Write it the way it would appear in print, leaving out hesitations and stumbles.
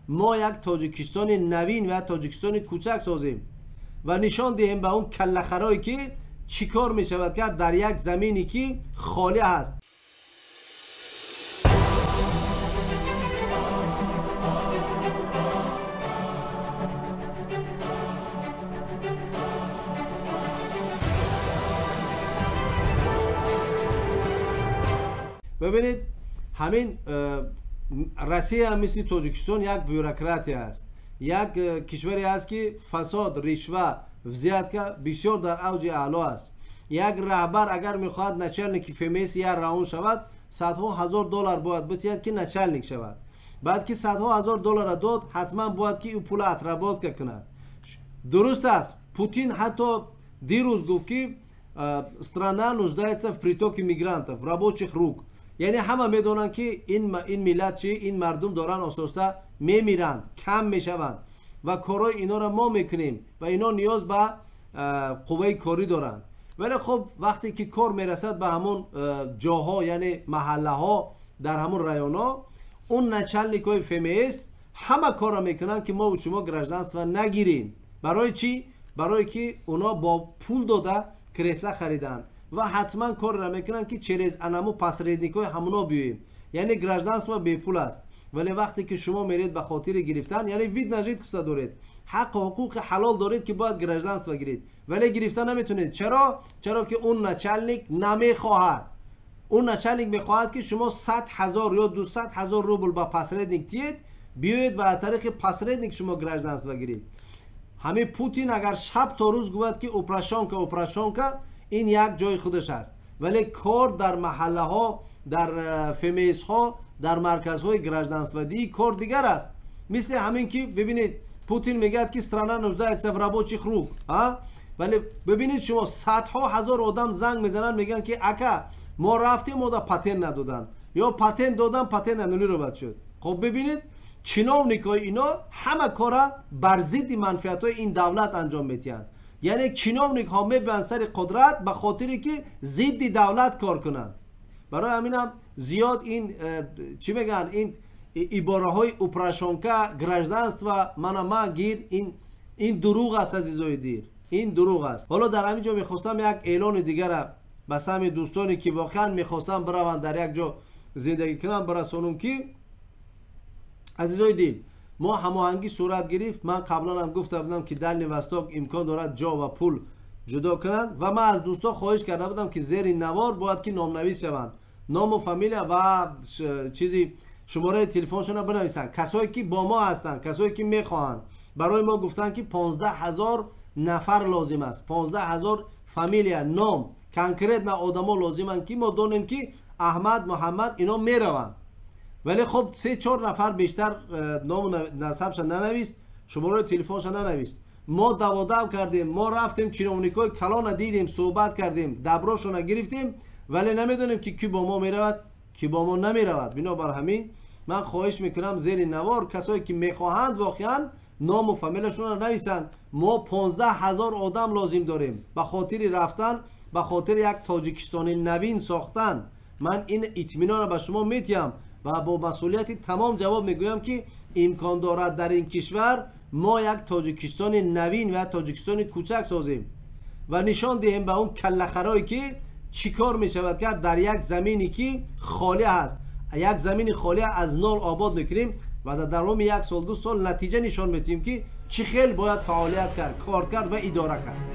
Мо як Тоҷикистони навин ва Тоҷикистони кӯчак созем ва нишон диҳем ба он каллахарое ки чӣ кор мешавад кард дар як замине ки холӣ ҳаст. Бибинед, ҳамин Россия мисли Тоҷикистон як бюрократия аст, як кишваре аст ки фасод, ришва, взятка бисёр дар авҷи аъло аст. Як раҳбар агар мехоҳад начальники ФМС я раон шавад, садҳо ҳазор доллар бояд битиҳад ки начальник шавад. Баъд ки садҳо ҳазор долларро дод, ҳатман бояд ки ӯ пула отработка кунад. Дуруст аст, Путин ҳатто дирӯз гуфт ки страна нуждается в притоке мигрантов, рабочих рук. Яъне ҳама медонанд ки ин миллат чи, ин мардум доранд оҳиста мемиранд, кам мешаванд ва корҳои инора мо мекунем ва ино ниёз ба қувваи корӣ доранд. Вале хуб, вақте ки кор мерасад ба ҳамон ҷоҳо, яъне маҳаллаҳо, дар ҳамон районҳо, он начальникҳои ФМС ҳама корро мекунанд ки мо шумо гражданство нагирем. Барои чӣ? Барое ки оно бо пул дода кресла хариданд ва ҳатман корро мекунанд ки через анаму посредникҳои ҳамоно биёем. Яъне гражданство бепул аст, вале вақте ки шумо меред ба хотири гирифтан, яъне вид на жительство доред, ҳаққу ҳуқуқи ҳалол доред ки бояд гражданство гиред, вале гирифта наметунед. Чаро? Чаро ки он начальник намехоҳад. Он начальник мехоҳад ки шумо 100 ҳазор ё 200 ҳазор рубл ба посредник тиед, биёед ва аз тариқи посредник шумо гражданство гиред. Ҳамин Путин агар шаб то рӯз гӯяд ки упрощёнка, упрощёнка, ин як ҷои худаш аст, вале кор дар маҳаллаҳо, дар ФМС-ҳо, дар марказҳои гражданстводиҳӣ кор дигар аст. Мисли ҳамин ки бибинед, Путин мегӯяд ки страна нуждается в рабочих рук, вале бибинед шумо садҳо ҳазор одам занг мезананд, мегӯянд ки ака, мо рафтем, мода патент надоданд ё патент додам, патент аннулировать шуд. Хоб бибинед, чиновникҳои ино ҳама кора бар зидди манфиатҳои ин давлат анҷом медиҳанд. Яъне чиновникҳо мебиёнд сари қудрат ба хотире ки зидди давлат кор кунанд. Барои ҳаминам зиёд ин чӣ мегӯянд, ин ибораҳои упрощёнка, гражданство, мана ма гир, ин дурӯғ аст, азизои дил, ин дурӯғ аст. Ҳоло дар ҳамин ҷо мехостам як эълони дигара ба сами дӯстоне ки воқеан мехостам бираванд дар як ҷо зиндагӣ кунанд бирасонум ки азизои дил, мо ҳамоҳангӣ сурат гирифт. Ман қаблан ҳам гуфта будам ки Дальний Восток имкон дорад ҷо ва пул ҷудо кунанд ва ман аз дӯстон хоҳиш карда будам ки зери навор бояд ки номнавис шаванд, ному фамилия ва чизи шумораи телефоншонро бинависанд. Касое ки бо мо ҳастанд, касое ки мехоҳанд. Барои мо гуфтанд ки 15 ҳазор нафар лозим аст, 15 ҳазор фамилия, ном, конкретно одамо лозиманд ки мо донем ки Аҳмад, Муҳаммад ино мераванд. Вале хуб, 3-4 нафар бештар ному насабша нанавист, шумораи телефонша нанавист. Мо даводав кардем, мо рафтем чиновникҳои калона дидем, суҳбат кардем, даброшона гирифтем, вале намедонем ки ки бо мо меравад, ки бо мо намеравад. Бинобар ҳамин ман хоҳиш мекунам зери навор касое ки мехоҳанд воқеан ному фамилияшонро нависанд. Мо 15 ҳазор одам лозим дорем ба хотири рафтан, ба хотири як Тоҷикистони навин сохтан. Ман ин итминонро ба шумо метиҳам ва бо масъулияти тамом ҷавоб мегӯям ки имкон дорад дар ин кишвар мо як Тоҷикистони навин ва Тоҷикистони кӯчак созем ва нишон диҳем ба он каллахарое ки чӣ кор мешавад кард дар як замине ки холӣ ҳаст. Як замини холӣ аз нол обод мекунем ва дар давоми як сол, ду сол натиҷа нишон медиҳем ки чӣ хел бояд фаъолият кард, кор кард ва идора кард.